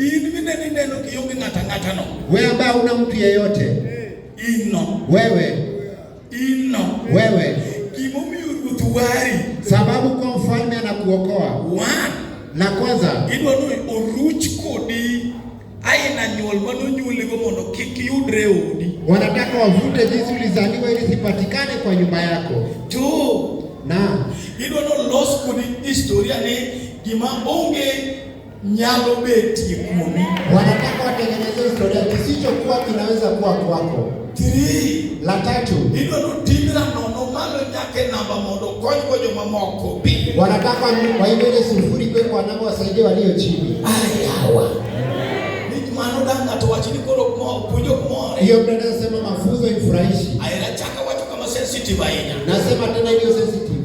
In mineno ineno kionge ng'ato ang'ata no. Wewe ambaye huna mtu yeyote, In no. wewe In no. wewe, Gimomiyo ruoth wari. sababu kwa mfalme anakuokoa. One, La kwanza, idwa ni oruch kodi aina nyuol manonyuoligo mondo kik yudre e odi. wanataka wavute jinsi ulizaliwa ili sipatikane kwa nyumba yako, Two, na idwa ni olos kodi historia ni gima onge nyalo betie kuomi. wanataka watengeneze historia kisichokuwa kinaweza kuwa kwako. Three, La tatu, idwa ni otim ranono malo nyaka e namba mondo okonygo jomamoko bi. wanataka wainue sufuri kwe kwa namba wasaidie walio chini. Ayawa. Ni mano dang' ng'ato wach ni koro ok mor, puonj ok more. Hiyo mtu anaweza sema mafunzo imfurahishi. Ahera chaka wacho kama sensitive ahinya. Nasema tena iliyo sensitive.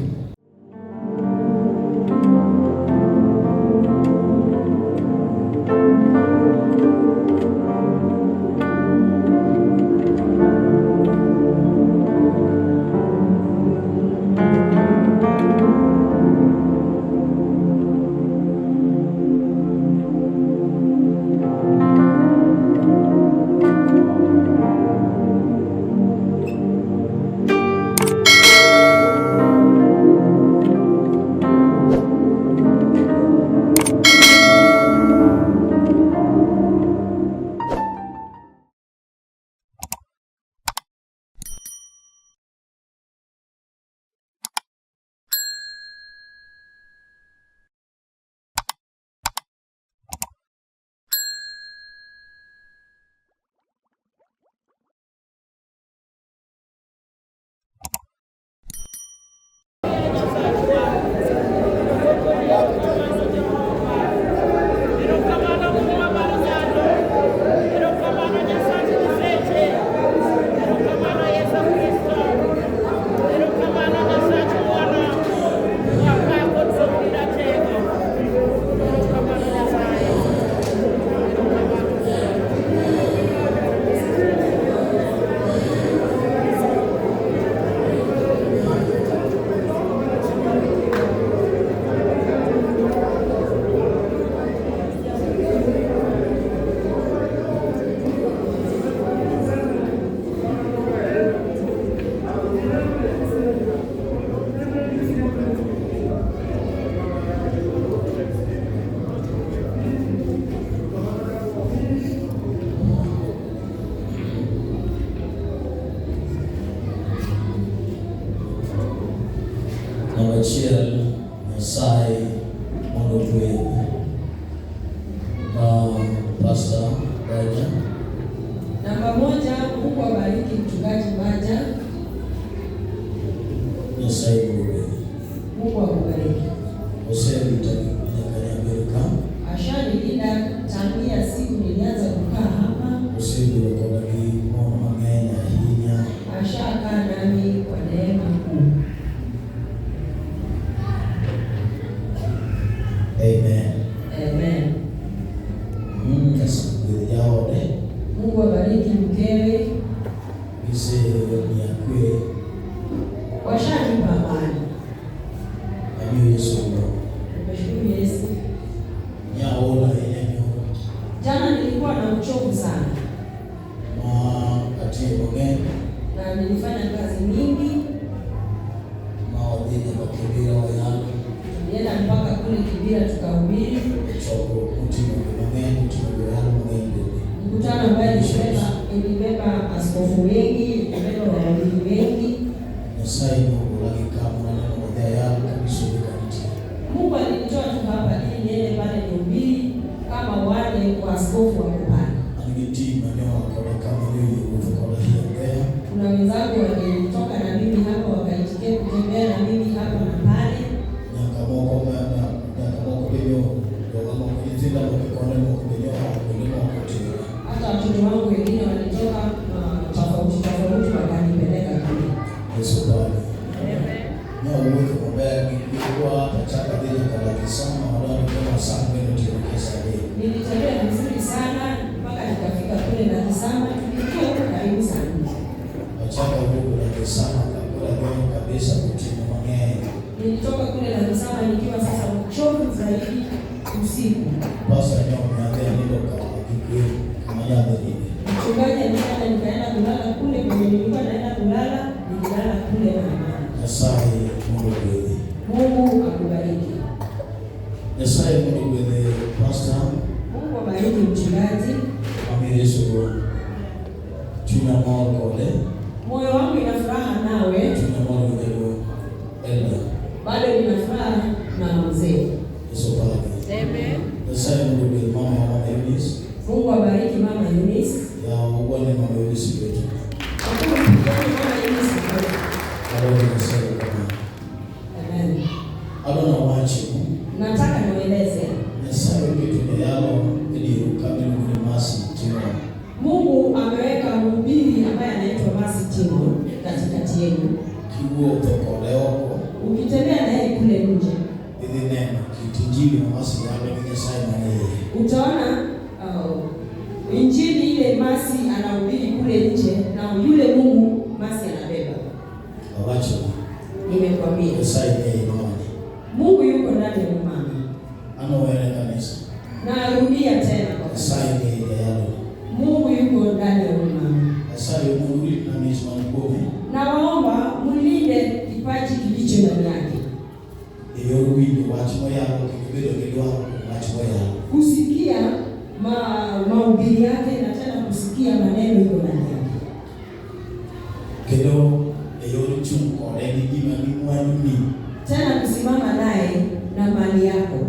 Erokamano Mungu wa Barzano. Erokamano Nyasaye Nyasaye. Erokamano Yesu Kristo. Erokamano Nyasaye Wuoro. Wapako kuom ratego. Erokamano Nyasaye. Erokamano. Namba achiel, Nyasaye mondo ogwedh. Pastor Baja, Namba moja, Mungu abariki mchungaji Baja. Nyasaye mondo ogwedhi. Mungu akubariki. Oserita nyaka ne Amerika, Ashanilinda tangia siku nilianza kukaa hapa, osebedo koda gi ng'wono mang'eny ahinya. ashakaa nami kwa neema kuu. Amen. Amen. Nyasaye ogwedh jaode, Mungu abariki mkewe, gisemiya kwe, washanipa amani. amiyo Yesu duong'. Nimeshukuru Yesu. Nyaol ahinya nyoro Jana nilikuwa na uchovu sana ma atiyo mang'eny na nilifanya kazi nyingi, ma wadhi nyaka Kibera wayalo. tulienda mpaka kule Kibera tukahubiri E chokruok moting'o ji mang'eny, moting'o joyalo mang'eny bende. mkutano ambaye ilibeba askofu wengi, ilibeba wahubiri wengi. Nyasaye nogola gi kama naneno modhi ayal kanyiso gi kanitie. Mungu alinitoa tu hapa ili niende pale nihubiri kama wale waaskofu wako pale. An gi tim mane oa koda kama ne oyie wuotho koda here and there. Kuna wenzangu walitoka na mimi hapa wakaitikia kutembea na mimi hapa na pale, Nyaka moko nyaka moko be nyo joga moko nyithinda moko e konde moko be nyo oa kuonde moko tera. hata watoto wangu wengine walitoka tofauti tofauti wakanipeleka kule. Yesu pale. Ne awuotho maber gi gwekwa tachako adhi nyaka Lakisama wadonjo kama saa ang'wen otieno kia saa adek. Nilitembea vizuri sana mpaka nikafika kule Nakisama, tulikia huko karibu saa 4. Achako awuok Lakisama kakoro ajony kabisa gotieno mang'eny. Nilitoka kule Nakisama nikiwa sasa mchovu zaidi usiku. Pastor ne omiya adhi anindo Mimi ni mchungaji. Amiyo Yesu duong'. Chunya mor kode. Moyo wangu ina furaha nawe, Chunya mor gi jaduong'. Elda. Bado nina furaha na mzee. Yesu opaki. Amen. Nyasaye mondo ogwedh mama wa Mama Eunice. Mungu abariki Mama Eunice. Yawa ugone Mama Eunice lwetu. Kwa mpigeni Mama Eunice makofi. Adwaro Nyasaye kamano. Amen. Adwa nawachi. Nataka niwaeleze Nyasaye oketo jayalo e dieru ka miluongo ni Mercy Timon. Mungu ameweka mhubiri ambaye anaitwa Mercy Timon katikati yenu. Kiwuotho kode oko, Ukitembea naye kule nje, idhi neno kit injili ma Mercy yalo gi Nyasaye man e iye. Utaona injili ile Mercy anahubiri kule nje na yule Mungu Mercy anabeba. Awacho, Nimekwambia Nyasaye ni ei mamani. Mungu yuko ndani ya mama. Anowere kanisa. Narudia tena kwa Nyasaye ni ei jayalo. Mungu yuko ndani ya mama. Nyasaye mondo uritna mich man kuome Nawaomba mlinde kipaji kilicho ndani yake, e yor winjo wach moyalo kendo bedo gi dwaro kuom wach moyalo. Kusikia mahubiri yake na tena kusikia maneno iko ndani yake, Kendo e yor chung' kode gi gima gi mwanduni tena kusimama naye na mali yako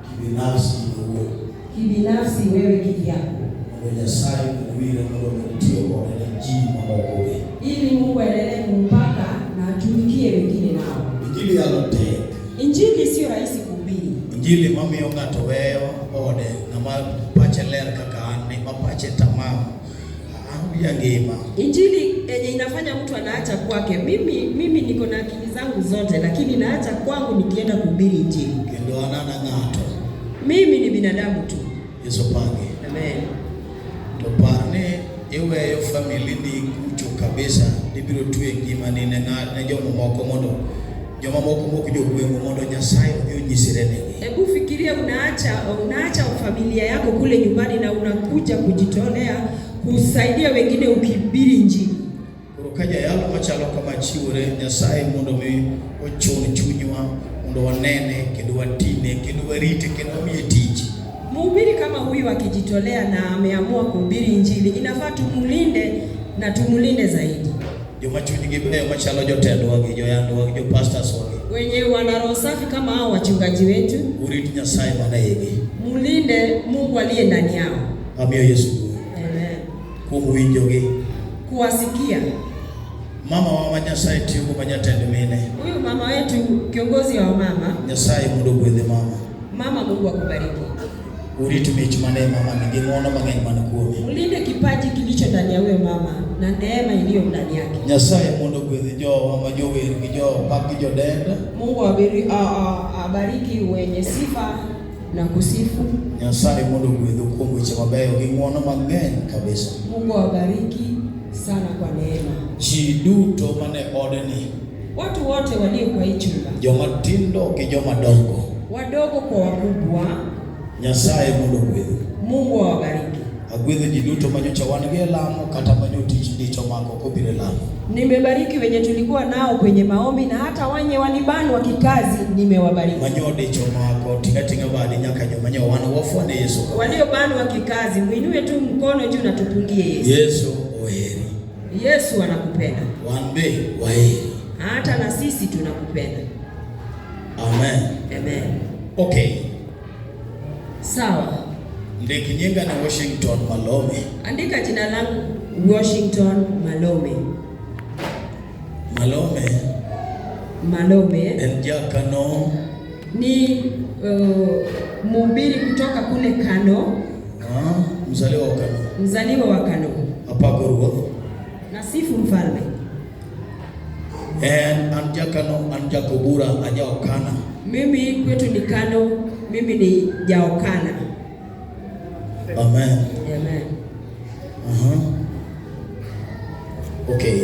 kibinafsi owuon. Kibinafsi, wewe kivyako, Mondo Nyasaye owire mondo omed tiyo kode ne ji mamoko be. Ili Mungu aendelee kumpaka na atumikie wengine nao. Injili yalo tek. Injili sio rahisi kuhubiri. Injili mamiyo ng'ato weyo ode, ng'ama pache ler kaka an ni, ma pache tamam, an wiya ngima. Injili yenye inafanya mtu anaacha kwake. Mimi niko na akili zangu zote, lakini naacha kwangu nikienda kuhubiri injili. Kendo an ana ng'ato. Mimi ni binadamu tu. Yesu paki. Amen. To par ni iweyo family ni kucho kabisa, ibiro twe ngimani ne ne jomamoko mondo jomamoko mok jogweng'u mondo Nyasaye odhi onyisre negi. Hebu fikiria unaacha familia yako kule nyumbani na unakuja kujitolea kusaidia wengine ukihubiri injili. Koro ka jayalo machalo kama chiwore Nyasaye mondo mi ochun chunywa mondo wanene kendo watine kendo warite kendo wamiye tich. Mhubiri kama huyu akijitolea na ameamua kuhubiri injili, inafaa tumlinde na tumlinde zaidi. Joma chunygi beyo machalo jotendwa gi joyandwa gi jopastors wagi. Wenye wana roho safi kama hao wachungaji wetu, Urit Nyasaye mana igi. Mlinde Mungu aliye ndani yao. Amiyo Yesu duong'. Amen. Kuom winjogi. Kuwasikia. Mama wa ma Nyasaye tiyogo ma jatend mine. Huyu mama wetu kiongozi wa mama. Nyasaye mondo ogwedhe mama. Mama, Mungu akubariki. Urit mich mane mama nigi ng'wono mang'eny man kuome. Mlinde kipaji kilicho ndani ya huyo mama na neema iliyo ndani yake. Nyasaye mondo ogwedh jowa ma jower gi jopak gi jodenda. Mungu abariki wenye sifa na kusifu. Nyasaye mondo ogwedhu kuom weche mabeyo gi ng'wono mang'eny kabisa. Mungu awabariki sana kwa neema. Ji duto mane odni, Watu wote walio kwa hii chumba, joma tindo gi joma dongo, wadogo kwa wakubwa, Nyasaye mondo ogwedhu. Mungu awabariki. Agwedho ji duto manyocha wan gi e lamo kata manyotich dicho mako kobiro e lamo. Nimebariki wenye tulikuwa nao kwenye maombi na hata wenye walibanwa kikazi nimewabariki. Manyo dicho mako ting'a ting'a badi nyaka joma nyo wan wafwane Yesu kama. Waliobanwa kikazi, muinue tu mkono juu na tupungie Yesu. Yesu oheri. Yesu anakupenda. Wan be waheri. Hata na sisi tunakupenda. Amen. Amen. Okay. Sawa. Ndik nyinga ni Washington Malome. Andika jina langu Washington Malome. Malome. Malome. En jakano. Ni mhubiri kutoka kule Kano. Mzaliwa wa Kano. Mzaliwa wa Kano. Apako ruoth. Nasifu mfalme. En an jakano, an jakobura, ajaokana. Mimi kwetu ni Kano, mimi ni jaokana. Amen. Amen. Okay.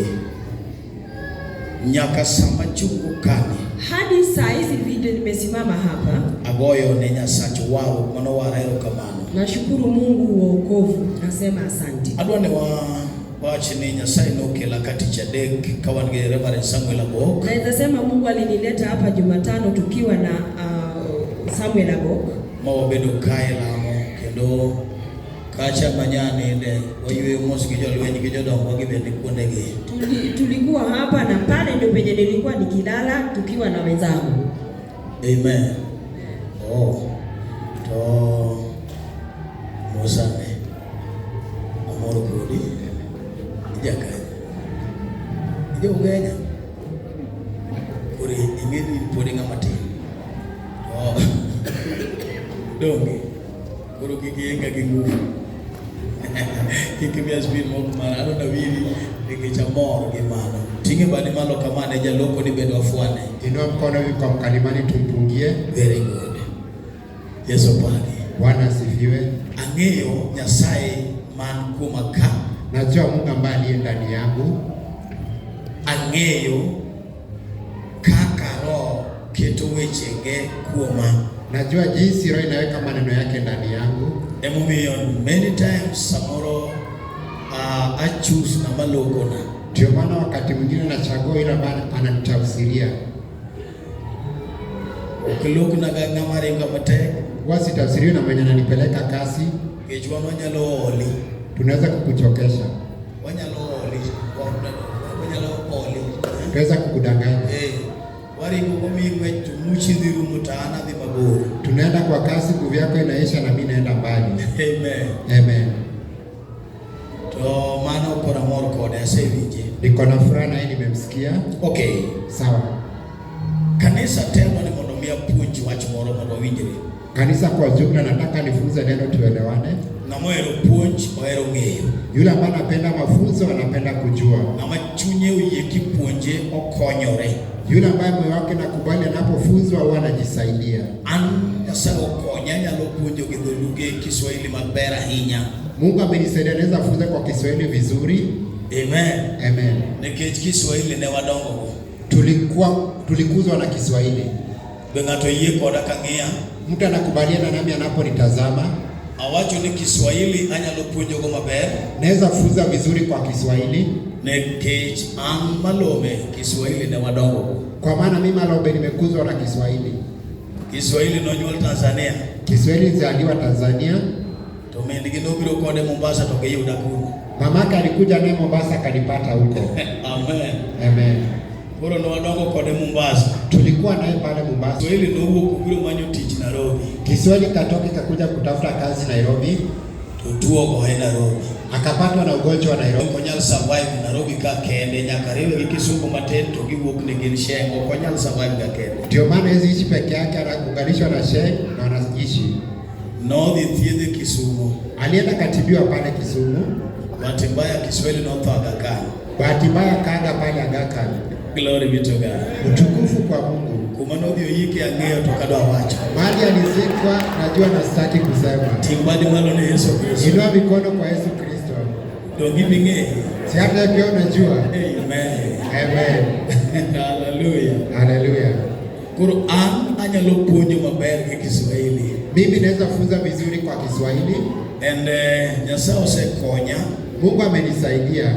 Nyaka sama chungo kani. Hadi saa hizi vile nimesimama hapa. Agoyo ne Nyasach wao mano wara erokamano. Nashukuru Mungu wa wokovu, nasema asante. Adwa ni wach ni Nyasaye nokela ka tich adek ka wan gi Reverend Samuel Abok. Naweza sema Mungu alinileta hapa Jumatano tukiwa na Samuel Abok. Ma wabedo kae lamo kendo Kacha manyaninde wayweyo mos gi jolweny gi jodongo gi bende kuondegi. Tulikuwa hapa na pale ndio penye nilikuwa nikilala tukiwa na wenzangu. Amen. Oh. To Musane. Amor kodi. Ijakanye. Ija Ugenya. Koro ing'e ni pod ng'ama tin. To donge. Koro kik iinga gi nguvu. Kik imiya speed mok mar adwa nawiri nikech amor gi mano. Ting'e badi malo kama ne jaloko ni bedo afwane. Inua mkono hivi kwa mkalimani tumpungie. Very good. Yesu opaki. Bwana asifiwe. Ang'eyo Nyasaye man kuoma ka. Najua Mungu ambaye aliye ndani yangu. Ang'eyo kaka Roho keto wechege kuoma. Najua jinsi Roho inaweka maneno yake ndani yangu. Emomiyo many times samoro I choose ng'ama lokona. Ndio maana wakati mwingine nachagua yule ambaye ananitafsiria. Ok lokna ga ng'ama ringo matek. Huwa sitafsiriwi na mwenye ananipeleka kasi. Nikech wan wanyalo oli. Tunaweza kukuchokesha, Wanyalo oli. Wanyalo oli. tunaweza kukudanganya. Eh, waringo komiyi ng'wech to muchi dhi rumo to an adhi mabor. Tunaenda kwa kasi, nguvu yako inaisha na mimi naenda mbali. Amen. Amen. To mano koro amor kode asewinje. Niko na furaha naye nimemsikia. Okay. Sawa. Kanisa temo ni mondo mi apuonj wach moro mondo winjre. Kanisa kwa jumla, nataka nifunze neno tuelewane. Ng'ama ohero puonj ohero ng'eyo. Yule ambaye anapenda mafunzo anapenda kujua. Ng'ama chunye oyie kipuonje okonyore. Yule ambaye moyo wake nakubali anapofunzwa huwa anajisaidia. An Nyasaye okonya anyalo puonjo gi dholuo Kiswahili maber ahinya. Mungu amenisaidia naweza funza kwa Kiswahili vizuri. Amen. Amen. Nikech Kiswahili ne wadongo go. Tulikuzwa na Kiswahili. Be ng'ato yie koda kang'iya? Mtu anakubaliana nami anaponitazama. Awacho ni Kiswahili anyalo puonjogo maber Naweza funza vizuri kwa Kiswahili nikech an Malome Kiswahili ne wadongo go. kwa maana mimi Malombe nimekuzwa na Kiswahili. Kiswahili nonyuol Tanzania Kiswahili zaliwa Tanzania. to min gi nobiro kode Mombasa to giyuda kuno. Mamake alikuja naye Mombasa akanipata huko. Amen. Amen. Koro ne wadongo kode Mombasa. Tulikuwa naye pale Mombasa. Kiswahili nowuok obiro manyo tich Nairobi Kiswahili katoka kakuja kutafuta kazi Nairobi, to tuo ogoye Nairobi. akapatwa na ugonjwa wa Nairobi. Ok onyal survive Nairobi ka kende nyaka riwe gi kisungu matin to giwuok ne gin sheng ok onyal survive ka kende. Ndio maana hawezi ishi peke yake, anaunganishwa na sheng na wanaishi. Nodhi thiedhe Kisumu. Alienda katibiwa pale Kisumu. Bahati mbaya Kiswahili notho Aga Khan. Bahati mbaya kaga pale Aga Khan. Glory be to God. Utukufu kwa Mungu. Kuma nodhi oyike ang'eyo to kadwa wacho. Mahali alizikwa najua na sitaki kusema. Ting' badi malo ne Yesu Kristo. Inua mikono kwa Yesu Kristo. Donge ibing'eyo? Si hata pia unajua. Amen. Amen. Hallelujah. Haleluya. Koro an anyalo puonjo maber gi Kiswahili. Mimi naweza funza vizuri kwa Kiswahili. And Nyasaye osekonya. Mungu amenisaidia.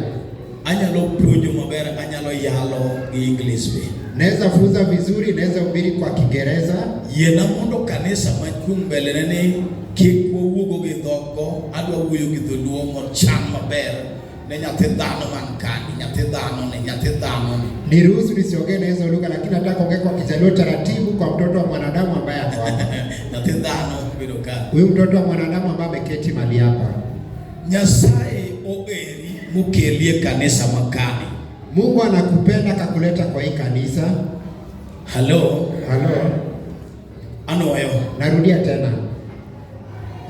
Anyalo puonjo maber, anyalo yalo gi English be. Naweza funza vizuri, naweza hubiri kwa Kiingereza. Yiena mondo kanisa machung' mbele ne ni kik wawuogo gi dhokgo, adwa wuoyo gi dholuo mochan maber ne nyathi dhano man kani, nyathi dhano ni, nyathi dhano ni. Niruhusu nisiongee na hizo lugha, lakini nataka kuongea kwa Kijaluo taratibu kwa mtoto wa mwanadamu ambaye ako hapa. Nyathi dhano bedo ka. Huyu mtoto wa mwanadamu ambaye ameketi mahali hapa. Nyasaye oheri mokelie kanisa makani. Mungu anakupenda akakuleta kwa hii kanisa. Hello, Halo, anwoyo. narudia tena.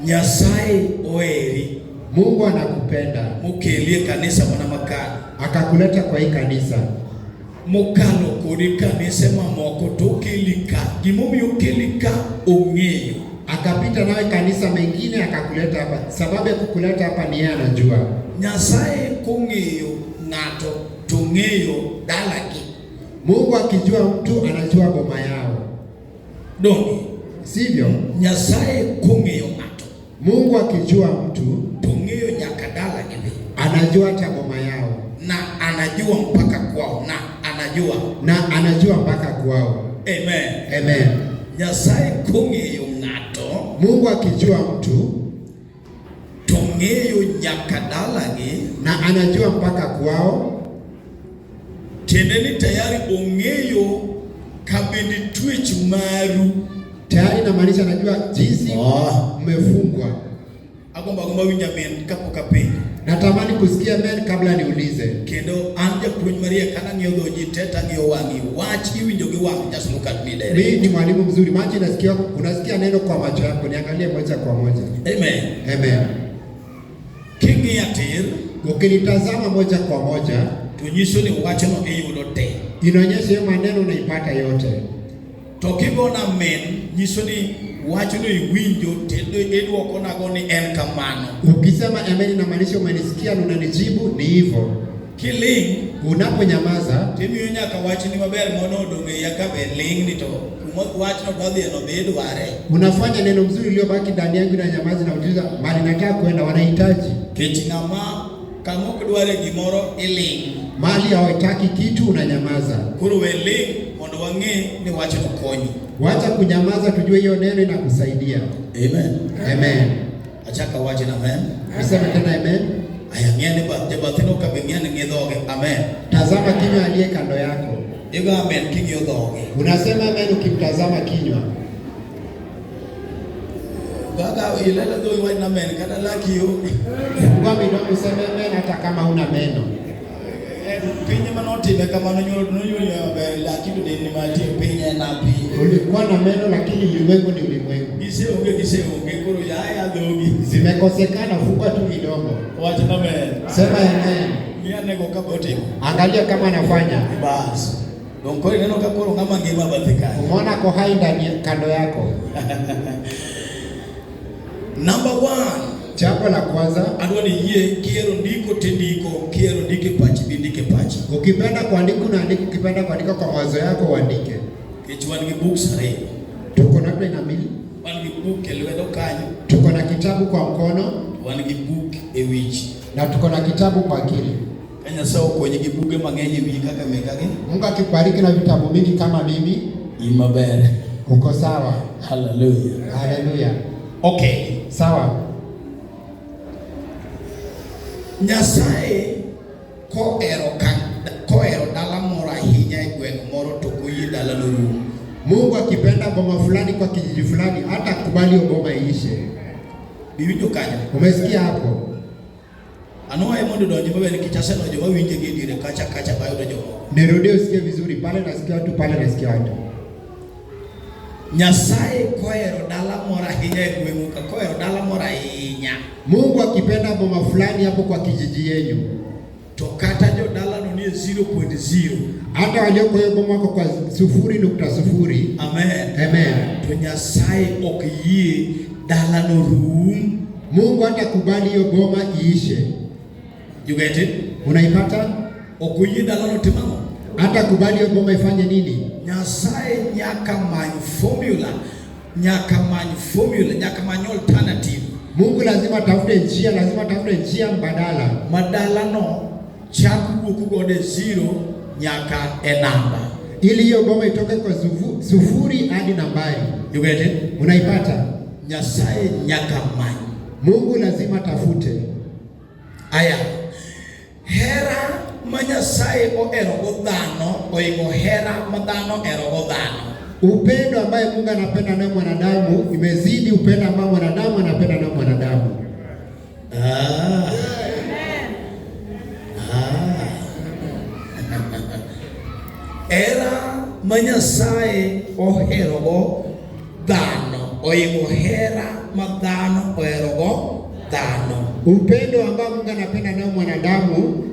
Nyasaye oheri Mungu anakupenda mokelie kanisa mana makani. akakuleta kwa hii kanisa. Mokalo kodi kanise mamoko to okeli ka. Gimomiyo okeli ka ong'eyo. Akapita nawe kanisa mengine akakuleta hapa. Sababu ya kukuleta hapa ni yeye anajua. Nyasaye kong'eyo ng'ato to ng'eyo dalagi. Mungu akijua mtu anajua boma yao, Donge? sivyo? Nyasaye kong'eyo ng'ato Mungu akijua mtu to ng'eyo nyaka dalagi be. anajua hata boma yao Na anajua mpaka kwao na anajua. na anajua mpaka kwao. Amen. Amen. Nyasaye kong'eyo ng'ato Mungu akijua mtu to ong'eyo nyaka dalagi, na anajua mpaka kwao. Tiende ni tayari ong'eyo kabendi twech maru. Tayari namaanisha anajua jinsi mmefungwa. Agombo agomba winjo amen kapok apenjo. Natamani kusikia amen kabla niulize. Kendo an japuonj mariek ka ang'iyo dho ji te to ang'iyo wang'i. Wach iwinjo gi wang', just look at me direct. Mimi ni mwalimu mzuri, macho inasikia, unasikia neno kwa macho yako, niangalie moja kwa moja. Amen. Amen. King'iya tir, Ukinitazama moja kwa moja, to nyiso ni wachno iyudo te. Inaonyesha hiyo maneno unaipata yote. To kigona amen, nyiso ni wachno iwinjo to idwokonago ni en kamano. Ukisema amen inamaanisha umenisikia na unanijibu ni hivyo. Kiling', Unaponyamaza timiyo nyaka wachni maber mono odong' e iya ka be ling' ni to kuma wachno dwa dhiye no be idware. Unafanya neno mzuri iliyobaki ndani yangu na nyamazi na ujiuliza mali nataka kwenda wanahitaji. Kech ng'ama kama ok dware gimoro iling'. Mali hawataki kitu unanyamaza. Koro we ling' mondo wang'e ni wachno konyi. Wacha kunyamaza tujue hiyo neno inakusaidia. Amen. Amen. Achaka wache na amen. Niseme tena amen. Aya ng'e ni bath jabathino ka be ng'e ni ng'i dhoge. Amen. Tazama kinywa aliye kando yako. Igo amen king'iyo dhoge. Unasema amen ukimtazama kinywa. Kaka ilele dhogi wach na amen kata laki onge. Fungua midomo useme amen hata kama huna meno. Piny manotime kamano nyuol nonyuol maber laki to del ni mantie piny en piny. Ulikuwa na meno lakini ulimwengu ni ulimwengu. Giseonge giseonge koro yaya dhogi. Zimekosekana, fungua tu midomo. Wach na amen. Sema amen. Ng'i anego kaka otimo. Angalia kama anafanya. Bas. Dong koro ineno ka koro ng'ama ngima bathe kanyo. Umeona ako hai ndani kando yako. Number one, Jambo la kwanza, adwa ni yie kihero ndiko tindiko, kihero ndiko e pachi bi ndiko e pachi. Ukipenda kuandika unaandika, ukipenda kuandika kwa mawazo yako uandike. Nikech wan gi books ariyo. Tuko na aina mbili. Wan gi book e lwedo kanyo, Tuko na kitabu kwa mkono wan gi book e wich. Na tuko na kitabu kwa akili. Ka Nyasaye okonyi gi buge mang'eny e wiyi kaka mekagi, Mungu akikubariki na vitabu mingi kama mimi, in maber. Uko sawa. Hallelujah. Haleluya. Okay. Sawa. Nyasaye kohero kohero dala moro ahinya e gweng' moro to ok oyie dalano rum. Mungu akipenda boma fulani kwa kijiji fulani, hata kubali hiyo boma iishe. Iwinjo kanyo? Umesikia hapo? Anuoye mondo odonji maber nikech aseneno joma winje gi e diere kacha kacha bayudo jomoko. Nirudie usikie vizuri, pale nasikia watu, pale nasikia watu. Nyasaye kohero dala moro ahinya e gweng'u ka kohero dala moro ahinya. Mungu akipenda boma fulani hapo kwa kijiji yenyu, to kata jodalano nie 0.0, hata walioko hiyo boma wako kwa 0.0. Amen. Amen. To Nyasaye ok yie dalano rum. Mungu hatakubali hiyo boma iishe. You get it? Unaipata? Ok oyie dalano tim ang'o? Hatakubali hiyo boma ifanye nini? Nyasaye nyaka many formula, nyaka many formula, nyaka many alternative. Mungu lazima atafute njia, lazima atafute njia mbadala. Ma dalano chak wuok godo e zero nyaka e namba. Ili hiyo boma itoke kwa sufuri hadi nambari. You get it? Unaipata? Nyasaye nyaka many. Mungu lazima atafute. Aya. Hera ma Nyasaye oherogo dhano oingo hera ma dhano oherogo dhano. Upendo ambaye Mungu anapenda nayo mwanadamu imezidi upendo ambao mwanadamu anapenda nayo mwanadamu. Hera ma Nyasaye oherogo dhano oingo hera ma dhano oherogo dhano. Upendo ambao Mungu anapenda nao mwanadamu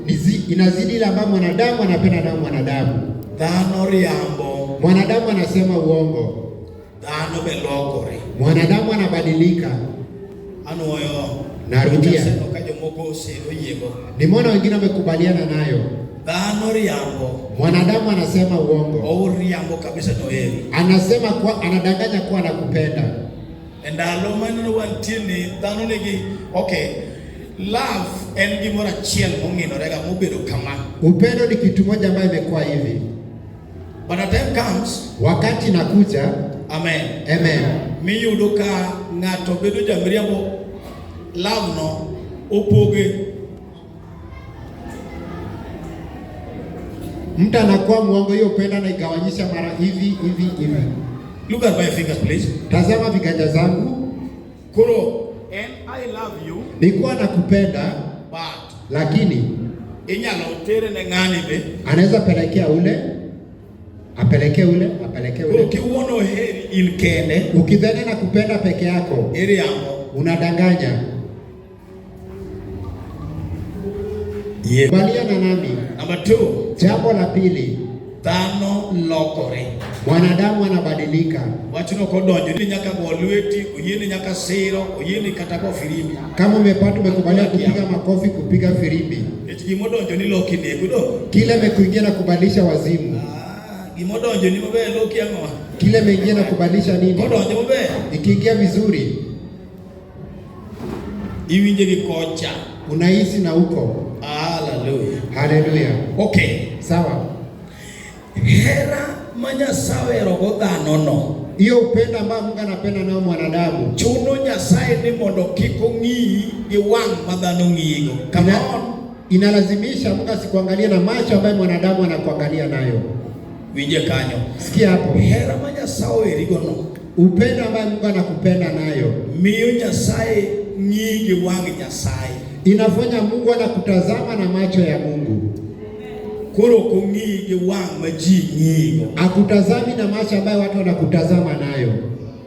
inazidi ile ambao mwanadamu anapenda nao mwanadamu. Dhano riambo. Mwanadamu anasema uongo. Dhano be lokore. Mwanadamu anabadilika. Anuoyo. Narudia. Aseneno ka jomoko oseyiego. Nimeona wengine wamekubaliana nayo. Dhano riambo. Mwanadamu anasema uongo. Oriambo kabisa to heri. Anasema kwa, anadanganya kuwa anakupenda. E ndalo maneno wantie ni dhano nigi okay. Love en gimoro achiel mong'inorega mobedo kama. Upendo ni kitu moja ambayo imekuwa hivi. But a time comes, wakati inakuja, amen. Amen. Miyudo ka ng'ato bedo jamriambo, love no Opoge. Mtu anakuwa mwongo, hiyo upendo anaigawanyisha mara hivi hivi hivi. Look at my fingers, please. Tazama viganja zangu, Koro, and I love you, nikuwa nakupenda, but lakini inyalo tere ne ng'ani be. anaweza pelekea ule, apelekee ule, apelekee Koro ule. kiwuono heri in kende, Ukidhani nakupenda peke yako, iriambo. unadanganya. Yeah. Kubaliana nami. Number two, Jambo la pili, dhano lokore. mwanadamu anabadilika. Wachno kodonjo ni nyaka go lweti, oyieni nyaka siro, oyieni kata go firimbi. Kama umepata, umekubalia kupiga makofi, kupiga firimbi, Nikech gimodonjo ni loki nego dong. kile imekuingia na kubadilisha wazimu, Ah, gimodonjo ni maber loki ang'o? kile imeingia na kubadilisha nini? Kodonjo maber, Ikiingia vizuri, iwinje gi kocha. unahisi na huko. Hallelujah. Haleluya, Okay. sawa. Hera ma Nyasaye oherogo dhano no Hiyo upendo ambao Mungu anapenda nao mwanadamu chuno Nyasaye ni mondo kik ong'iyi gi wang' ma dhano ng'iyigo. Come on. inalazimisha Mungu asikuangalie na macho ambayo mwanadamu anakuangalia nayo. Winje kanyo. Sikia hapo, Hera ma Nyasaye oherigo no upendo ambayo Mungu anakupenda nayo miyo Nyasaye ng'iyi gi wang' Nyasaye. inafanya Mungu anakutazama na macho ya Mungu, Koro ok ong'iyi gi wang' ma ji ng'iyigo. akutazami na macho ambayo watu wanakutazama nayo,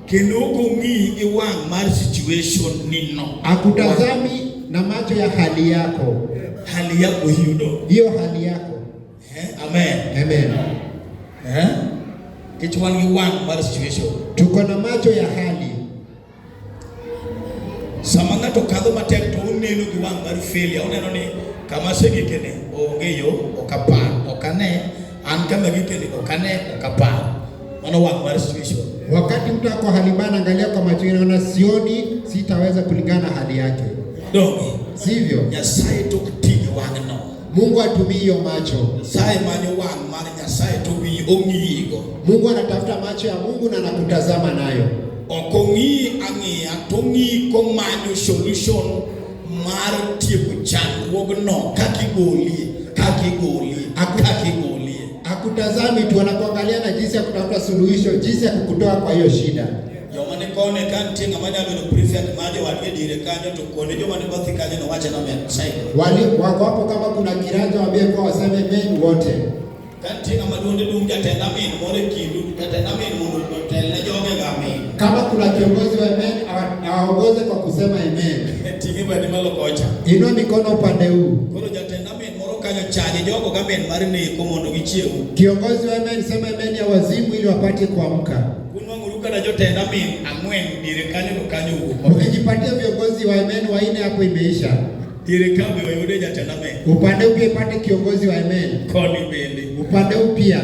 Kendo ok ong'iyi gi wang' mar situation ni no. akutazami na macho ya hali yako, Hali yako hiyo do. hiyo hali yako. Eh? Amen. Amen. Eh? Nikech wan gi wang' mar situation. Tuko na macho ya hali. Sama ng'ato kadho matek to oneno gi wang' mar failure, oneno ni kama asegikene onge yo, ok apar, ok ane, an kama gikene ok ane, ok apar. Mano wang' mar situation. Wakati mtu ako hali mbaya, anaangalia kwa macho yake, anaona sioni, sitaweza kulingana na hali yake, Donge sivyo? Nyasaye to ok ti gi wang'no. Mungu atumii hiyo macho. Nyasaye manyo wang' mar Nyasaye to wi ong'iyigo. Mungu anatafuta macho ya Mungu na anakutazama nayo. Ok ong'i ang'iya to ong'i komanyo solution mar tieko chandruogno kaka igolie, kaka igolie, kaka igolie. Akutazami tu, anakuangalia na jinsi ya kutafuta suluhisho, jinsi ya kukutoa kwa hiyo shida. Joma ni kone ka nitie ng'ama nyalo bedo prefect mar jowadgi e diere kanyo to kone joma ni bathi kanyo no wache nomen side. Wali wako hapo, kama kuna kiranja waambie kuwa waseme amen wote. Ka nitie ng'ama duonde dung' jatend amin moro e kindu, jatend amin mondo otel ne joge ga amin. Kama kuna kiongozi wa amen, awaongoze kwa kusema amen. Ting'e badi malo kocha. Inua mikono upande huu. Koro jatend amin moro kanyo chaje jogo gamin mar neko mondo gichiew. Kiongozi wa amen, sema amen ya wazimu ili wapate kuamka. Unwang'uru kata jotend amin ang'wen diere kanyo to kanyo owuok maber. Ukijipatia viongozi wa amen wanne, hapo imeisha. Diere ka be wayude jatend amen. Upande huu pia ipate kiongozi wa amen, Koni bende. upande huu pia.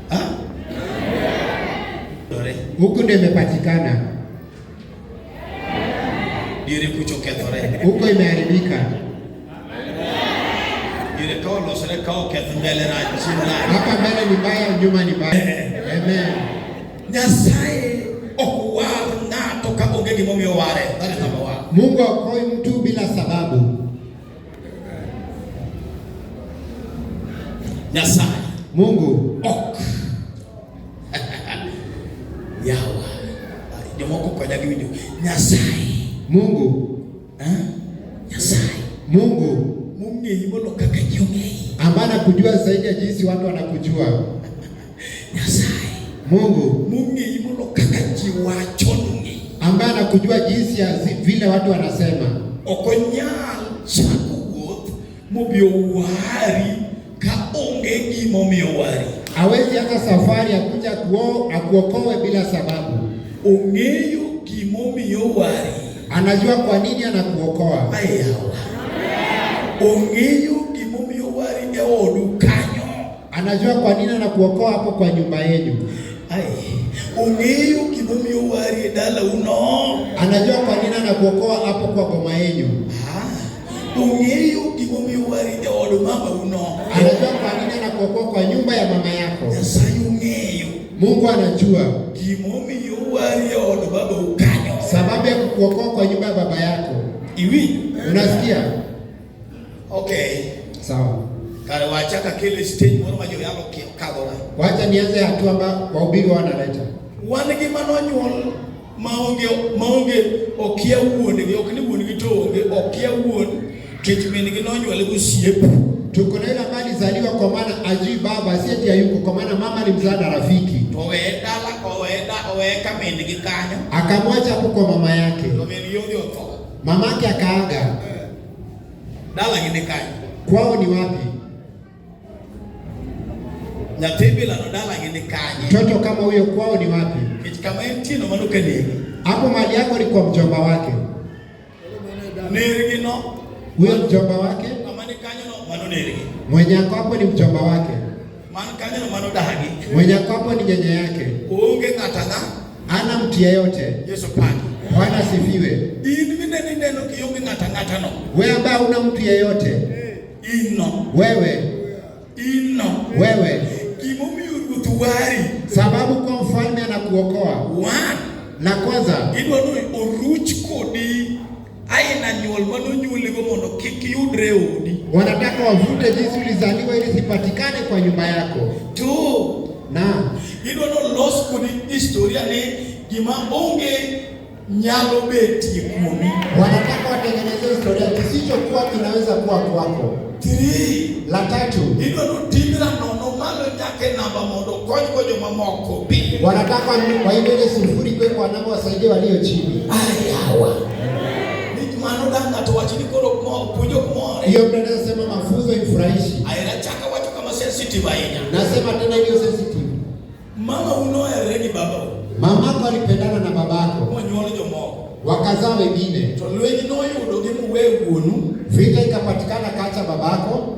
Ha? Dore. Huku ndio imepatikana, Diere kucho kethore. huko imeharibika. Diere ka olosore ka oketh mbele rach chien rach. Hapa mbele ni mbaya, nyuma ni mbaya. Amen. Nyasaye ok war ng'ato ka onge gimomiyo oware. That is number one. Mungu haokoi mtu bila sababu. Nyasaye Mungu ok yawa jomoko konya gi winjo Nyasaye Mungu eh? Nyasaye Mungu mong'eyi molo kaka ji ong'eyi ambaye anakujua zaidi ya jinsi watu wanakujua. Nyasaye Mungu mong'eyi molo kaka ji wacho nong'eyi ambaye anakujua jinsi ya vile watu wanasema. Ok onyal chako wuoth mobi owari ka onge gimomiyo owari. Hawezi anza safari akuja akuokoe bila sababu. Ong'eyo gimomiyo owari. Anajua kwa nini anakuokoa. Ayawa. Ong'eyo gimomiyo owari e odu kanyo. Anajua kwa nini anakuokoa hapo kwa nyumba yenu. Ai. Ong'eyo gimomiyo owari e dalauno. Anajua kwa nini anakuokoa hapo kwa boma yenu. Ah. Ong'eyo gimomiyo owari e od mamauno. Anajua kwa nini anakuokoa kwa nyumba ya mama yako. Nyasaye ong'eyo Mungu anajua gimomiyo owari e od babau kanyo. Sababu ya kukuokoa kwa nyumba ya baba yako. Iwinjo? Unasikia? Okay. Sawa. Kare wachaka kele stage moro ma joyalo kadhoga. Wacha nianze hatua ambayo wahubiri wanaleta. Wan gi manonyuol maonge okia wuon-gi, ok ni wuon-gi to onge, okia wuon kech min-gi nonyuole gosiep. Tuko na yule ambaye alizaliwa kwa maana ajui baba, si ati hayuko, kwa maana mama alimzaa na rafiki, To oweye dala, oweye ka min-gi kanyo. akamwacha hapo kwa mama yake. To min-gi odhi otho. Mamake akaaga. Dalagi ni kanyo. Kwao ni wapi? Nyathi bilano dalagi ni kanye. Mtoto kama huyo kwao ni wapi? Kech kama entie no mano ka negi. Hapo mali yako ni kwa mjomba wake. Nergi no, Huyo mjomba wake kama ni kanyo no, mano nergi. mwenye ako hapo ni mjomba wake, Man kanyo no mano dagi. mwenye ako hapo ni nyanya yake. Onge ng'ata ng'a, Ana mtu yeyote. Yesu paki. Bwana sifiwe. In mineno ineno kionge ng'ata ng'ata no. Wewe ambaye huna mtu yeyote, In no. wewe In no. wewe, Gimomiyo ruoth wari. sababu kwa mfalme anakuokoa. One, La kwanza, idwa ni oruch kodi aina nyuol manonyuoligo mondo kik yudre e odi. wanataka wavute jinsi ulizaliwa ili sipatikane kwa nyumba yako, Two, na idwa ni olos kodi historia ni gima onge nyalo betie kuomi. wanataka watengeneze historia kisichokuwa kinaweza kuwa kwako. Three, La tatu, idwa ni otimra nono malo nyaka e namba mondo okonygo jomamoko be. wanataka waende ile sufuri kwe kwa namba wasaidie walio chini. Ayawa. Ni mano dang' ng'ato wach ni koro puonj ok more. Hiyo mtu anaweza sema mafunzo imfurahishi. Ahera chaka wacho kama sensitive ahinya. Nasema tena iliyo sensitive. Mama unoherre gi babau Mamako alipendana na babako, monyuol jomoko. wakazaa wengine, To lweny noyudogi muwe wuonu. vita ikapatikana kacha babako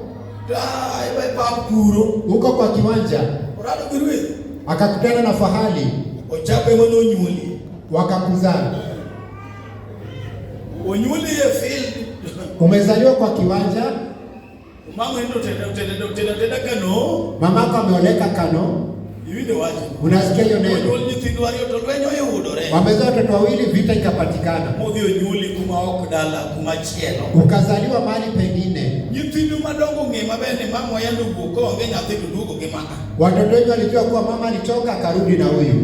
E pap kuro. huko kwa kiwanja, Orado gi rwedhi. akakutana na fahali, Ochape manonyuoli. wakakuzaa. Onyuoli e field. Umezaliwa kwa kiwanja, Mama endo teda kano. mamako ameoleka Kano. Iwinjo wach. Unasikia hiyo neno? Onyuol nyithindo ariyo to lweny oyudore. Wamezaa watoto wawili, vita ikapatikana, Modhi onyuoli kuma ok dala kuma chielo. ukazaliwa mahali pengine. Nyithindu madongo ng'e maber ni mama oyando wuok koonge nyathi to duogo gi maka. Watoto wengi walijua kuwa mama alitoka akarudi na huyu.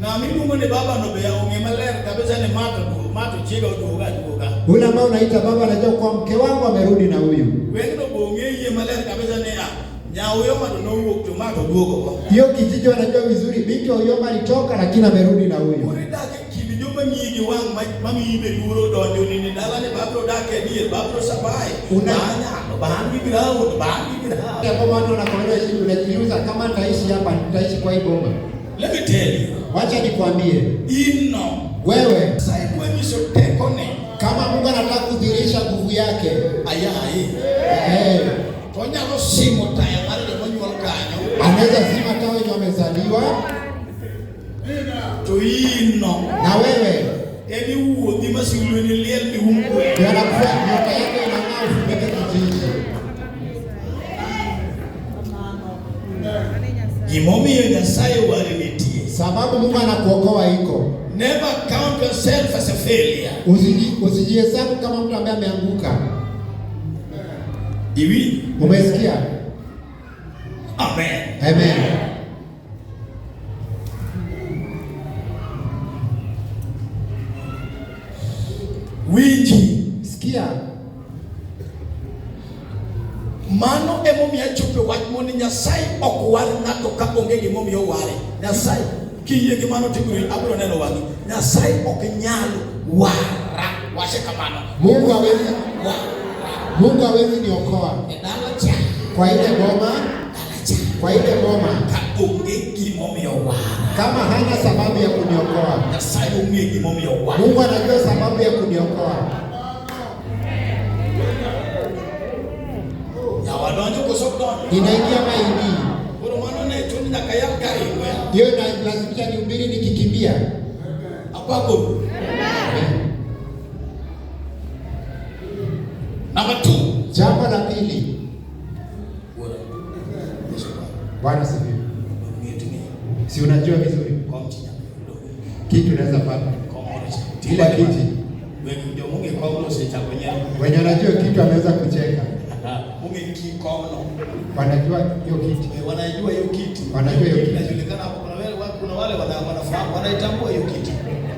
Ng'ama iluongo ni baba no be ong'e maler kabisa ni ma to duogo, ma to chiega oduoga aduoga. Ule ambao unaita baba anajua kuwa mke wangu amerudi na huyu. Wengno be ong'e yie maler kabisa ni a nyauyo ma to nowuok to ma to duogo go. Hiyo kijiji wanajua vizuri, binti wa Uyoma alitoka lakini amerudi na huyu. Koro idak e kind joma ng'iyi gi wang' ma miyi be luoro donjo nini dala ni babro dak e dier, babro sabai, ba nyalo, ba an gi ground, ba an gi ground. Kama watu wanakuona hivi, unajiuliza kama nitaishi hapa, nitaishi kwa hii boma. Let me tell you, Wacha nikwambie, in no. wewe Nyasaye dwa nyiso tekone. kama Mungu anataka kudhihirisha nguvu yake, Ayaye. To onyalo simo taya mar joma onyuol kanyo. anaweza zima taa wenye wamezaliwa, To in no. na wewe En iwuothi ma sulweni liel mium gweng'. ndio anakufanya nyota yako inang'aa ufunike kijiji. Gimomiyo Nyasaye wari nitie. Sababu Mungu anakuokoa iko. Never count yourself as a failure. Usijihesabu kama mtu ambaye ameanguka. Iwinjo? Umesikia? Amen. Amen. Winji. Sikia, Mano emomiyo achopo e wach mondo Nyasaye ok war ng'ato ka onge gimomiyo oware. Nyasaye kiyie gi mano tibiro abiro neno wang'i. Nyasaye ok nyal wara. Wache kamano. Mungu hawezi Wara. Mungu hawezi niokoa E dala cha. kwa ile boma, Dala cha. kwa ile boma Ka onge gimomiyo wara. kama hana sababu ya kuniokoa. Nyasaye ong'e gimomiyo wara. Mungu anajua sababu ya kuniokoa. Yawa donjo koso ok donjo? Inaingia maini Koro mano ne chuni nyaka yal karingo ya. hiyo, inalazimisha nihubiri nikikimbia. Apako. Number 2. Jambo la pili, Wuora. Yesu Bwana. Bwana sifiwe. Ng'e Si unajua vizuri Kom chinya. kitu unaweza pata Kom moro Kile kiti. Wengi jomong'e komno osechako nyiero. Wenye wanajua kitu ameweza kucheka. Ong'e ki komno. Wanajua hiyo kiti. Eh, wanajua hiyo kiti. Wanajua hiyo kiti. Inajulikana hapo. Kuna wale wanafahamu, wanaitambua hiyo kiti.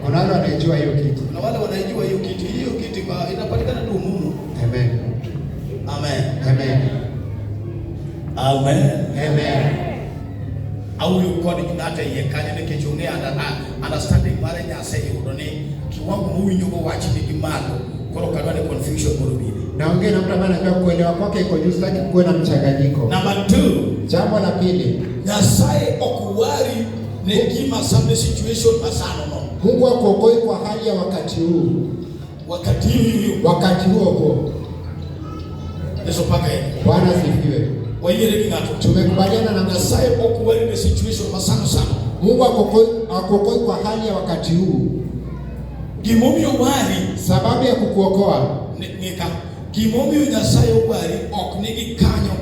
Kuna wale wanaijua hiyo kiti. Kuna wale wanaijua hiyo kiti. Hiyo kiti kwa inapatikana tu humu. Amen. Amen. Amen. Amen. Amen. Awuoyo kod ng'ato e iye kanyo nikech ong'e understanding mare Nyasaye yudo ni kiwango mowinjogo wach nigi malo, koro ok adwa ni confusion mondo obede. Naongea na mtu ambaye anajua kuelewa kwake iko juu, sitaki kuwe na mchanganyiko. Number two, Jambo la pili, Nyasaye ok wari ne gima same situation masano no. Mungu hakuokoi kwa hali ya wakati huu, Wakati hiyo wakati huo huo. Yesu paka yeye. Bwana asifiwe. Wayiere gi ng'ato. Tumekubaliana na Nyasaye ok wari ne situation masano sano. Mungu hakuokoi kwa hali ya wakati huu. Gimomiyo wari Sababu ya kukuokoa, ng'ika gimomiyo Nyasaye owari ok nigi kanyo,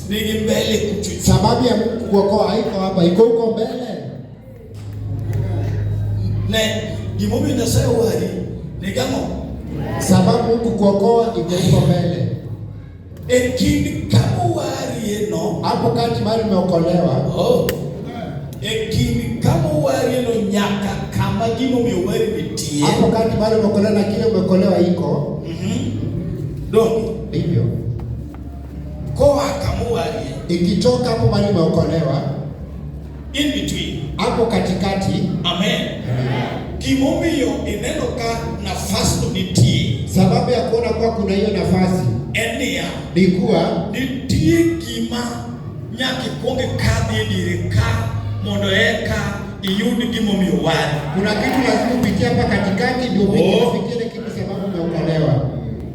nigi mbele kucho. Sababu ya Mungu kukuokoa haiko hapa, iko huko mbele. Ne gimomiyo Nyasaye owari nigi ang'o? Sababu Mungu kukuokoa iko huko mbele. E kind kama owarie no, Hapo kati mahali umeokolewa, oh, e kind kama owarie no nyaka kama gimomiyo owari nitie. Hapo kati mahali umeokolewa na kile umeokolewa iko Donge ndivyo. Koa kama owarie Ikitoka hapo mahali umeokolewa, in between. Hapo katikati. Amen. Gimomiyo ineno ka nafas no nitie Sababu ya kuona kuwa kuna hiyo nafasi en niya, ni kuwa nitie gima nyaka ikwong ikadhi e diere ka mondo eka iyud gimomiyo wari. Kuna kitu lazima upitie hapa katikati ndio Oh. ufikie ile kitu sababu umeokolewa.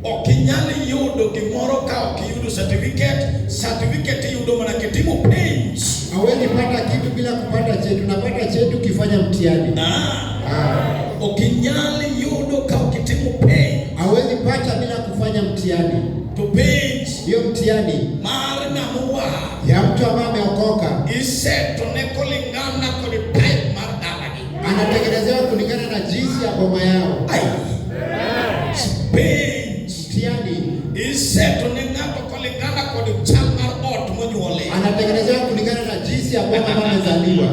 Ok inyal yudo gimoro ka ok iyudo certificate. Certificate iyudo mana kitimo penj. Hauwezi pata kitu bila kupata cheti. Unapata cheti ukifanya mtihani. Ah, Ah. ok inyal yudo ka ok itimo penj. Hauwezi pata bila kufanya mtihani. To penj Hiyo mtihani mar ng'ama owar ya mtu ambaye ameokoka iseto ne kulingana kod type mar dalagi. Anatengenezewa kulingana na jinsi ya boma yao. Ai. Penj Mtihani iseto ne ng'ato kulingana kod chal mar ot monyuole. Anatengenezewa kulingana na jinsi ya boma ambayo amezaliwa.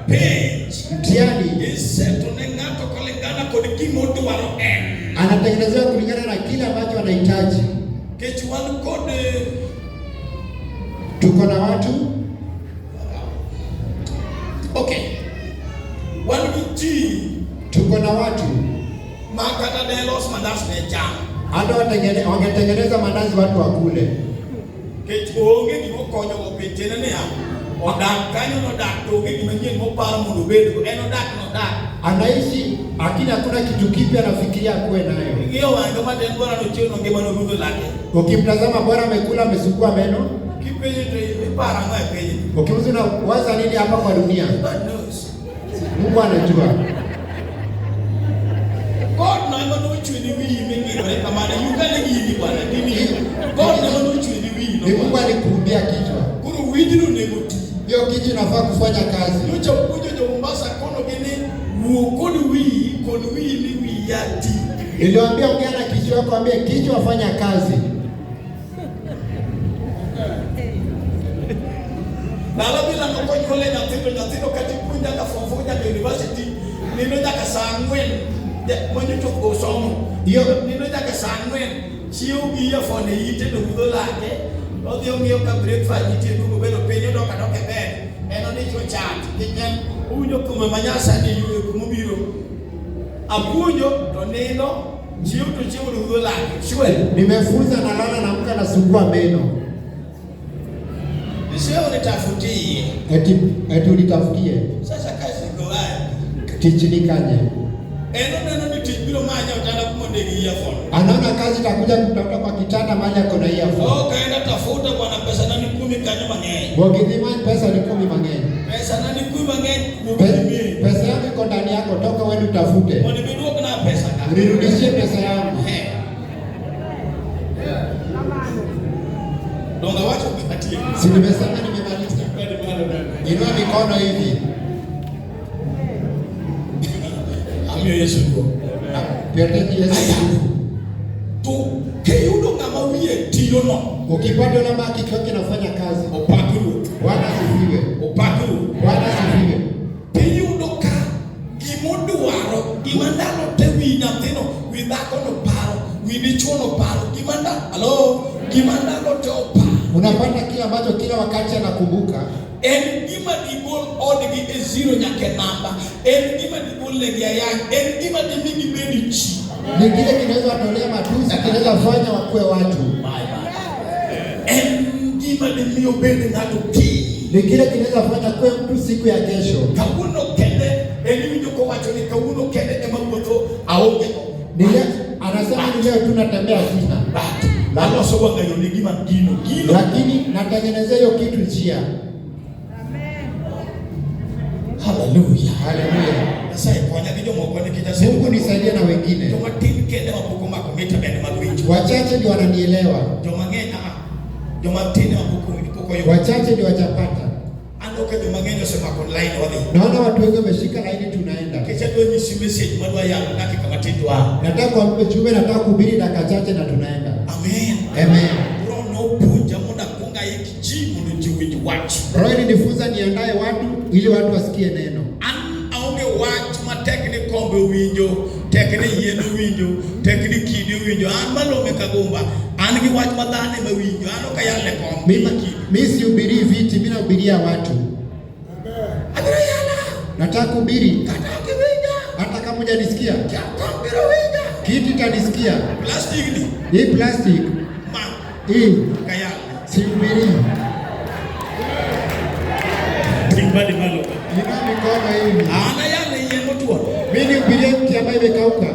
Penj Mtihani iseto ne ng'ato kulingana kod gima odwaro en. Anatengenezewa kulingana na kile ambacho anahitaji. Kech wan kod Tuko na watu okay. Wan gi ji tuko na watu ma kata de los mandas ne cham. Hata wangetengeneza mandazi watu wakule. Kech onge gima okonyogo piny, tiende niya, odak kanyo nodak to onge gima nyien moparo mondo obedgo. En odak nodak. Anaishi lakini hakuna kitu kipya anafikiria akuwe nayo. Ing'iyo wang'e matin bora nochiemo ngima norudho lake. Ukimtazama bora amekula amesugua meno. Kipenje to iparo ang'o e piny? Ukimuuliza unawaza nini hapa kwa dunia? God knows. Mungu anajua. God no ema nochweni wiyi ming'irore kamano. Yukane gini bwana gini. God ema nochweni wiyi Ni Mungu no. alikuumbia kichwa. Koro wijno onego ti. Hiyo kichwa inafaa kufanya kazi. Nyocha puonjo jo Mombasa kono gi ni wuo kod wiyi kod wiyi ni wiya ti. Niliwaambia ongea na kichwa yako, ambie kichwa fanya kazi. Ndalo bila nokonyuole nyathi to nyathino kata ipuonj nyaka form four nyaka university nindo nyaka saa 4 manyocho osomo. Nindo nyaka saa 4 chiew gi earphone e ite to rudho lake odhi ong'iyo ka breakfast nitie duogo bedo piny odok adok e bed en onicho chat nikech en owinjo thumbe ma nyasani ywe kumobiro apuonjo to nindo chiew to chiew to rudho lake surely. Nimefunza nalala naamka nasugua meno. Sio unitafutie. Eti unitafutie. Sasa kazi iko wapi? Tich ni kanye? En oneno ni tich biro manye otanda kuma ndegi earphone. Anaona kazi itakuja kumtafuta kwa kitanda mahali ako na earphone. Oh, kaenda tafuta bwana pesa nani kumi kanyo mang'eny. Wokidhi many pesa ni kumi mang'eny. Pesa nani kumi mang'eny kuom Pesa yako iko ndani yako, toka uende utafute. Mondo ibiduokna pesa ka. Unirudishie pesa yangu. He. Donga wacho gima Si nimesema nimemaliza. Inua mikono hivi. Amiyo Yesu duong'. Tuyatie Yesu nguvu. To kiyudo ng'ama wiye tiyono, Ukipata yule ambaye kichwa kinafanya kazi, opak Ruoth, Bwana asifiwe. opak Ruoth. Bwana asifiwe. Tiyudo ka gimodwaro, gima ndalo te wi nyathino, wi dhakono paro, wi dichuono paro, gima ndalo, alo, gima ndalo te oparo. Unapata kile ambacho kila wakati anakumbuka En gima digol odgi e zero nyaka e namba, en gima digol negi ayany, en gima dimi gibed chi. ni kile kinaweza watolea matusi, kinaweza fanya wakuwe watu, En gima dimi obed ng'ato kiny. ni kile kinaweza fanya kuwe mtu siku ya kesho. Kawuono kende en iwinjo kowacho ni kawuono kende ema wuotho aonge go. Ni leo, anasema ni leo tu natembea sina, But aloso wang'ayo ni gima gino gino. lakini natengenezea hiyo kitu njia. Haleluya. Haleluya! Nyasaye konya gi jomoko nikech ase Mungu nisaidie na wengine joma tin kende ma pok omako mita bende mag winjo. wachache ndio wananielewa, Joma ng'eny ah, joma tin ema pok owinjo pok oyudo. wachache ndio wachapata. Aneno ka joma ng'eny osemako line wadhi. Naona watu wengi wameshika laini, tunaenda. Nikech adwa nyisi message madwa yalo dakika matin to a. Nataka kuampe chumbe, nataka kuhubiri dakika chache na tunaenda. Amen. Amen. Roho nopuonja mondo akwong aik ji mondo ji owinj wach. Roho ilinifunza niandae watu ili watu wasikie neno. An aonge wach matek ni kombe owinjo, tek ni yien owinjo, tek ni kidi owinjo. An malome kagumba, an gi wach ma dhano ema winjo. An ok ayal ne kom. Mimi mimi sihubirii viti, mimi nahubiria watu. Abiro yala, Nataka kuhubiri kata ok iwinja, hata kama hujanisikia, kom biro winja. kiti itanisikia. Plastic ni Hii plastic ma hii ok ayal. sihubirii. Ting' badi malo. Inua mikono hivi. An ayal ne yien motwo. Mimi nihubirie mti ambaye imekauka.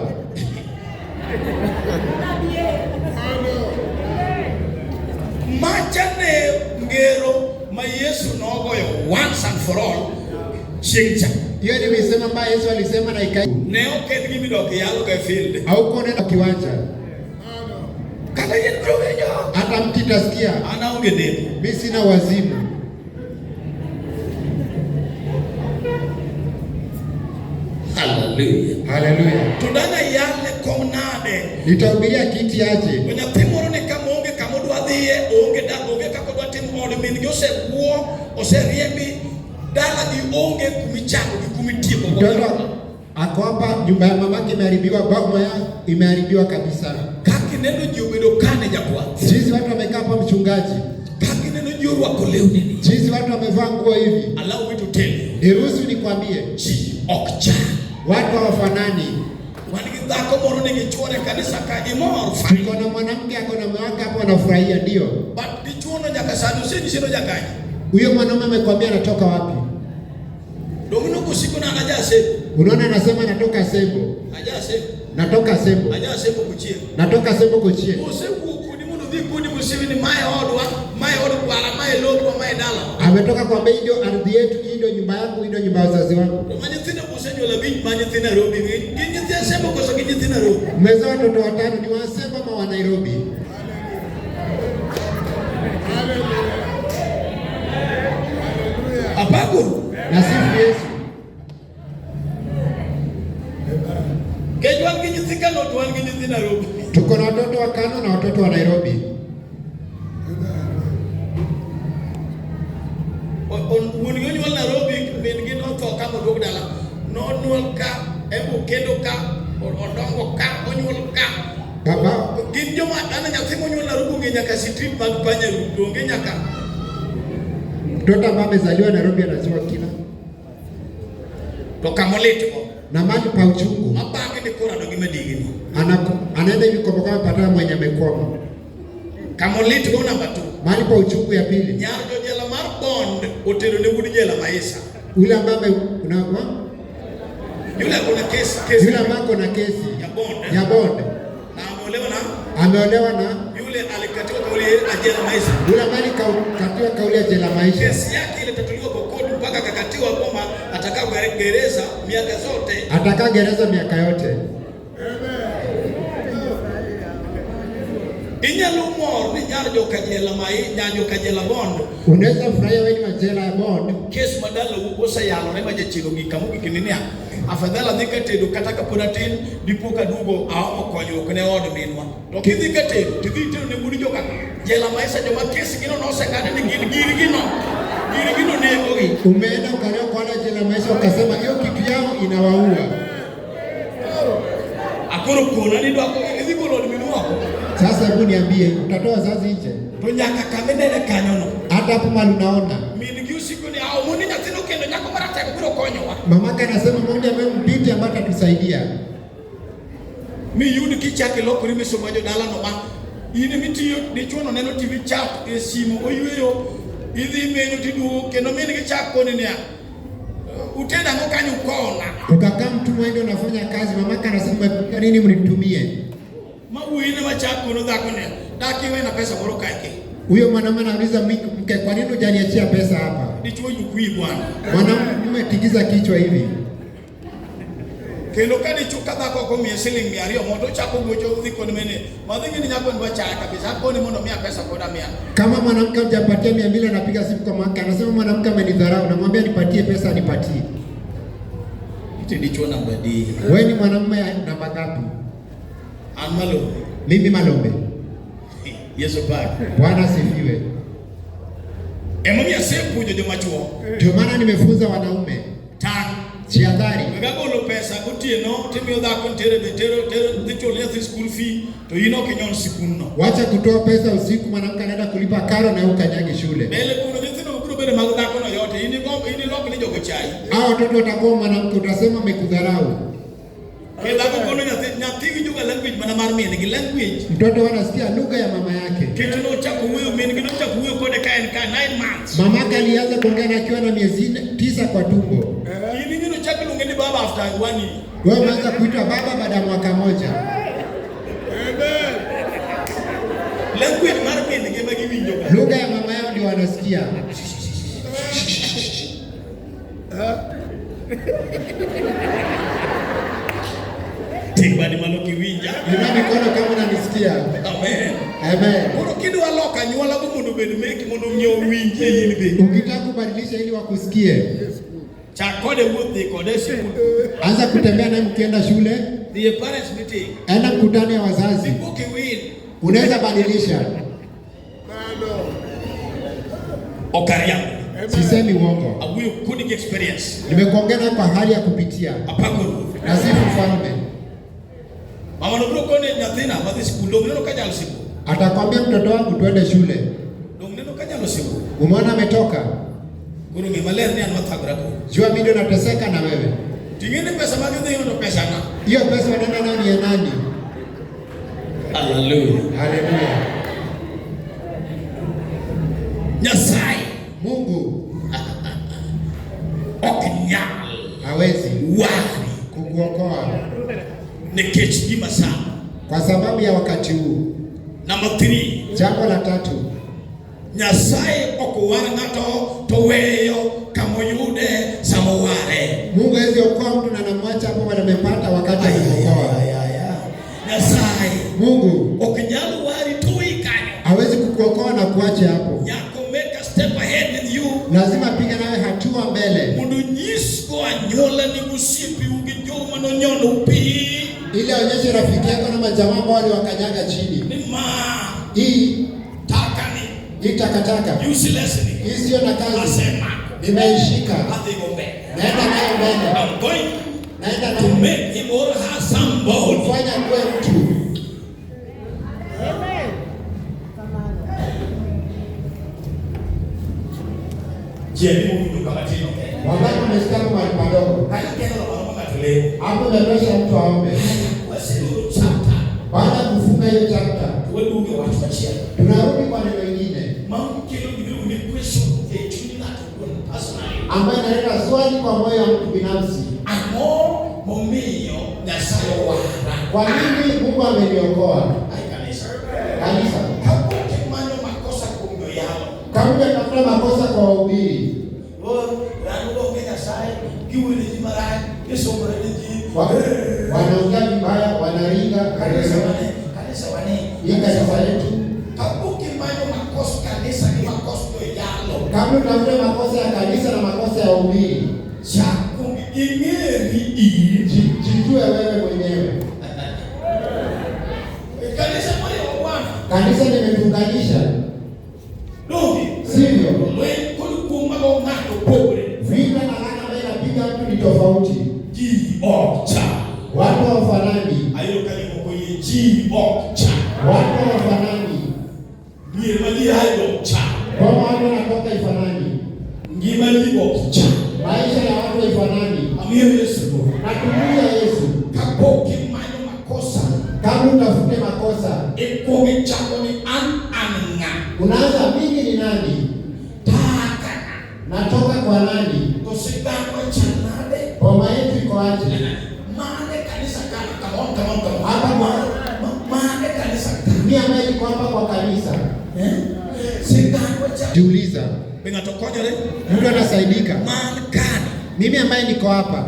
Macha ne ngero ma Yesu nogoyo once and for all chieng' cha. Hiyo ni misemo ambayo Yesu alisema na ikai. Ne ok en gima idok iyalo ga e field. Hauko nenda kiwanja, Kata yien biro winjo. hata mti itasikia. An aonge deko. Mimi sina wazimu. Hallelujah. Haleluya. To dang' ayalne kom nade? Nitahubiria kiti aje? To nyathi moro ni kama onge kama odwa dhiye, onge da, onge kaka odwa timo od min gi osewuo, oseriembi, dalagi onge kumichako gi kumitieko. Mtoto ako hapa, nyumba ya mamake imeharibiwa, boma ya imeharibiwa kabisa. Kaka ineno ji obedo kane jakwath. Jinsi watu wamekaa hapa, mchungaji, Kaka ineno ji orwako lewni ni. jinsi watu wamevaa nguo hivi, Allow me to tell you, niruhusu nikwambie, ji ok chal. watu hawafanani. Wan gi dhako moro nigi chuore e kanisa ka imor fine. Tuko na mwanamke ako na mume wake hapo, wanafurahia, ndio But dichuono nyaka sani osenyisi ni oja kanye. huyo mwanaume amekwambia anatoka wapi? Donge nokosiko ni an aja Sembo. Unaona, anasema natoka Sembo, Aja Sembo. natoka Sembo, Aja Sembo kuchiel. natoka Sembo Kochie. Osewuok kodi mondo odhi kodi mosiwi ni mae odwa, mae od kwara, mae lopwa, mae dalawa. Ametoka kwambia hii ndio ardhi yetu, hii ndio nyumba yangu, hii ndio nyumba ya wazazi wangu. To ma nyithindo bosenyuolo abich ma nyithi Nairobi, gin nyithi Asembo koso gin nyithi Nairobi? Mmezaa watoto watano, ni wa Sembo ama wa Nairobi? Apakuru. Nasifu Yesu. Kech wan gi nyithi Kano to wan gi nyithi Nairobi. Tuko na watoto wa Kano na watoto wa Nairobi. Wuon gi onyuol Nairobi, min gi notho ka moduog dala. Nonyuol ka, embo kendo ka, odongo ka, onyuol ka. Baba Gin joma ana nyathi monyuol Nairobi onge nyaka street mag Panya Road, onge nyaka. mtoto ambaye amezaliwa Nairobi anajua kila To kamolit go, na mali pa uchungu. mabange ni korado gi madigni. Anaenda hivi kwa kama patana mwenye amekwama. Kamolit go namba 2. Mahali pa uchungu ya pili. Nyar jojela mar bond otero ne wuod jela Maisa. Yule ambaye Yule akona kesi kesi yule ambaye ako na kesi ya bond. ya bond Na ameolewa na ameolewa na yule alikatiwa kauli ya jela Maisa. yule ambaye alikatiwa kauli ya jela maisha. Kesi yake ilitatuliwa kwa koti mpaka akakatiwa kwamba atakaa gereza miaka zote. Atakaa gereza miaka yote. Inyalo mor ni nyar joka jela mai nyar joka jela bond. Unaweza furahia wewe ni wa jela ya bond. Kes ma dalau oseyalore ma jachien ogik kama ogik ni niya. Afadhali adhi ka tedo kata kapod atin dipo kaduogo aomo konyruok ne od minwa. To kidhi ka tedo tidhi itedo ne budi joka jela maisha joma kes gino noseng'ad ni gin girgino girgino negogi. Umeenda ukaleo kuona jela maisha, ukasema hiyo kitu yao inawaua. Akoro kona ni dwako idhi golo od minu oko. Sasa hebu niambie, utatoa wazazi nje? To nyaka kama inene kanyono. Hata hapo mahali unaona Min gi osiko ni aomo ni nyathino kendo nyako maratego biro konyowa. mamake anasema moja ambaye ambaye atatusaidia. Miyud kichako ilokori misomo jodalano ma in mitiyo dichuo no neno TV chat e simu oyweyo idhi menyo tiduogo kendo min gi chak koni niya utedo ang'o kanyo ukona Ukakaa mtu mwende unafanya kazi, mamake anasema "Mmepika nini mnitumie?" Ma wuoyine machak kono dhako niya dak iwena pesa moro kae ke. Huyo mwanamume anauliza mke, kwa nini hujaniachia pesa hapa? Dichuo yuk wi bwana. Mwanamume tigiza kichwa hivi. Kendo ka dichuo ka dhako ok omiye siling 200 mondo ochako gocho dhi koni mene madhi ng'eni nyako dwa chaya kabisa akoni mondo miya pesa koda miya. Kama mwanamke hujampatia 200, anapiga simu kwa mwanamke, anasema mwanamke amenidharau, namwambia nipatie pesa, anipatie. Ite dichuo namba adi? Wewe ni mwanamume namba ngapi? An Malombe. Mimi Malombe. Yesu paki. Bwana sifiwe. Emomiyo asepuonjo joma chuo. Ndio maana nimefunza wanaume, Tang'. jihadhari. Weg agolo pesa gotieno timiyo dhako ntere be tero tero dhi chulo nyathi school fee to in ok inyon sikundno. Wacha kutoa pesa usiku, mwanamke anaenda kulipa karo na wewe ukanyagi shule. Mbele kuno nyithindo biro bedo mag dhakono yote in igombo in ilok ni jogo chai. Hao watoto watakuwa mwanamke, utasema amekudharau. Ke dhako kono nyathi nyathi winjo ga language mana mar min gi language. Mtoto anasikia lugha ya mama yake. Kech nochako wuoyo min gi nochako wuoyo kode ka en ka 9 months. Mamake alianza kuongea na akiwa na miezi 9 kwa tumbo. In ing'e nochak luonge ni baba after 1 year. Wewe umeanza kuitwa baba baada ya mwaka moja. Language mar min gi ema giwinjo ga. Lugha ya mama yao ndio wanasikia. Ting badi malo kiwinja. Inua mikono kama unanisikia. Amen. Amen. Koro kidwa loko anyuola go mondo obed meki mondo ong'iew owinjie in be. Ukitaka kubadilisha ili wakusikie, Chak kode wuoth dhi kode e sikul. anza kutembea naye mkienda shule, Dhi e parents meeting. enda mkutano ya wazazi, Dipo kiwin. unaweza badilisha. Ok ariambo. Sisemi uongo, Awuoyo kodi gi experience. nimekuongea naye kwa hali ya kupitia. Apako ruoth. Na sifu mfalme. Mama no biro kone nyathina madhi sikul. Dong neno ka nyalo sikul. Atakwambia mtoto wangu tuende shule. Dong neno ka nyalo sikul. Umeona ametoka, Koro ng'e maler ni an mathagora kodi. jua mimi ndio nateseka na wewe. Ting'e ni pesa mag idhi yudo pesa na. Hiyo pesa unaenda nayo ni ya nani? Hallelujah. Haleluya. Nyasaye Mungu ok nyal hawezi wari kukuokoa nikech gima sani. kwa sababu ya wakati huu. Number 3. Jambo la tatu, Nyasaye ok war ng'ato to weyo kamoyude samoware. Mungu hawezi okoa mtu na anamwacha hapo bado amepata wakati ameokoa. Nyasaye Mungu ok nyal wari to weyi kanyo. hawezi kukuokoa na kuacha hapo, Nyaka make a step ahead with you lazima piga nawe hatua mbele, mondo onyisgo anyuolani gosiepiu gi joma nonyono piny ili aonyeshe rafiki yako na majamaa ambao waliwakanyaga chini. ni ma Hii takani hii takataka useless ni hii sio na kazi, asemako nimeishika, adhigo mbele. naenda nayo mbele, I'm going naenda to nayo make him or her somebody. kufanya kuwe mtu. Ji adi mowinjo kama tino kende? Wangapi wamesikia hapo mahali padogo? Kanyo kende oromo ng'ato lemo. Hapo imetosha mtu aombe. Waseloro chapter Baada ya kufunga hiyo chapter, to waduogo e wach machielo. tunarudi kwa neno lingine Ma kelo gimiluongo ni question e chuny ng'ato owuon personally. ambayo inaleta swali kwa moyo wa mtu binafsi. Ang'o momiyo Nyasaye owara? Kwa nini Mungu ameniokoa? Ai kanisa. Kanisa, Kapok imanyo makosa kuom joyalo, kama unatafuta makosa kwa wahubiri, oh, dhano onge Nyasaye, giwuoyo ne ji marach, gisungore ne ji. Wanaongea vibaya, wanaringa Kanisa kanisa. wane, kanisa wane. Hii kanisa yetu, Kapok imanyo makosa kanisa gi makosa joyalo, kama utafuta makosa ya kanisa na makosa ya wahubiri, chak kuong ing'eri in. Kanisa limetuunganisha, Donge sivyo? lweny kod kum mago ng'ato pogre. Vita na laana ambayo inapiga mtu ni tofauti. Ji ok chal. Watu hawafanani, Ayudo ka jomoko yie ji ok chal. watu hawafanani, Mier ma ji ae ok chal. boma watu wanatoka ifanani, Ngima ji ok chal. maisha ya watu haifanani. Amiyo Yesu duong'. Natukuza Yesu. Kapok imanyo makosa, Kama utafute makosa, ikuongo ichako ni an ng'a. unaanza mimi ni nani, Taka natoka kwa nani, to sigana chal nade? boma yetu iko aje? Mane kanisa kani? Come on, come on, come on. Hapa Mane kanisa kani? Mimi ambaye niko hapa kwa kanisa, Eh? Sigana chal. jiuliza, Be ng'ato konyore? mtu anasaidika. Man kani? Mimi ambaye niko hapa,